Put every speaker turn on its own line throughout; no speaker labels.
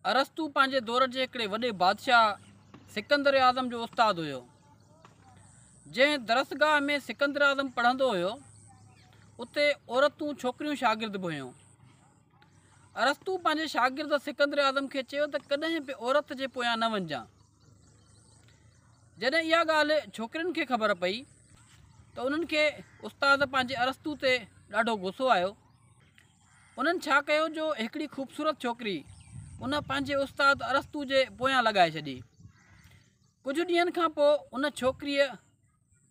ارسطو پنهنجي دور جي هڪڙي وڏي بادشاهه سڪندر اعظم جو استاد هيو. جنهن درسگاهه ۾ سڪندر اعظم پڙهندو هيو، اتي عورتون ڇوڪريون شاگرد به هيون. ارسطو پنهنجي شاگرد سڪندر اعظم کي چيو ته ڪڏهن به عورت جي پويان نه وڃجان. جڏهن اها ڳالهه ڇوڪرين کي خبر پئي ته انهن کي استاد پنهنجي ارسطو تي ڏاڍو غصو آيو. انهن ڇا ڪيو جو هڪڙي خوبصورت ڇوڪري ان پنهنجي استاد ارسطو جي پويان لڳائي ڇڏي. ڪجهه ڏينهن کان پوء ان ڇوڪريء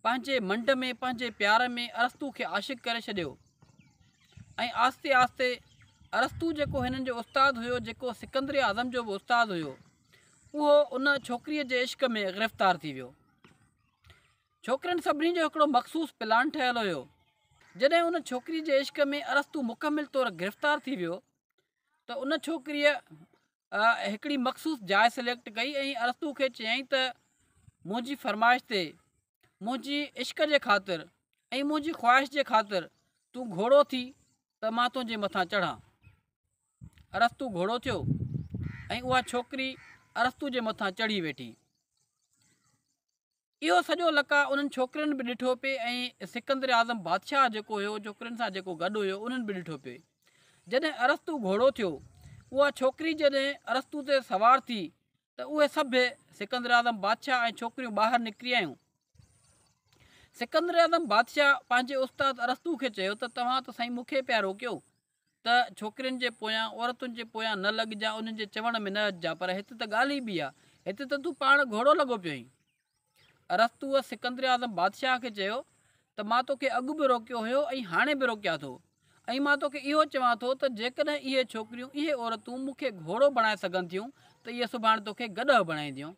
پنهنجي منڊ ۾ پنهنجي پيار ۾ ارسطو کي عاشق ڪري ڇڏيو ۽ آهستي آهستي ارسطو جيڪو هنن جو استاد هيو جيڪو سڪندر اعظم جو به استاد هيو اهو ان ڇوڪريء جي عشق ۾ گرفتار ٿي ويو. ڇوڪرين سڀني جو هڪڙو مخصوص پلان ٺهيل هيو. جڏهن ان ڇوڪري جي عشق ۾ ارسطو مڪمل طور گرفتار ٿي ويو ته ان ڇوڪريء هڪڙي مخصوص جاء سليڪٽ ڪئي ۽ ارسطو کي چيائين ته منهنجي فرمائش تي منهنجي عشق جي خاطر ۽ منهنجي خواهش جي خاطر تون گهوڙو ٿي ته مان تنهنجي مٿان چڙهان. ارسطو گهوڙو ٿيو ۽ اها ڇوڪري ارسطو جي مٿان چڙهي ويٺي. اهو سڄو لقاء انهن ڇوڪرين به ڏٺو پئي ۽ سڪندر اعظم بادشاهه جيڪو هيو ڇوڪرين سان جيڪو گڏ هيو انهن به ڏٺو پئي. جڏهن ارسطو گهوڙو ٿيو، اها ڇوڪري جڏهن ارسطو تي سوار ٿي ته اهي سڀ سڪندر اعظم بادشاهه ۽ ڇوڪريون ٻاهر نڪري آيون. سڪندر اعظم بادشاهه پنهنجي استاد ارسطو کي چيو ته توهان ته سائين مون کي پيا روڪيو ته ڇوڪرين جي پويان، عورتن جي پويان نه لڳجان، انهن جي چوڻ ۾ نه اچجان، پر هت ته ڳالهه ئي ٻي آ، هت ته تون پاڻ گهوڙو لڳو پيو آهين. ارسطوء سڪندر اعظم بادشاهه کي چيو ته مان توکي اڳ به روڪيو هيو ۽ هاڻي به روڪيان ٿو ۽ مان توکي اهو چوان ٿو ته جيڪڏهن اهي ڇوڪريون، اهي عورتون مون کي گهوڙو بڻائي سگهن ٿيون ته اهي سڀاڻي توکي گڏهه بڻائينديون.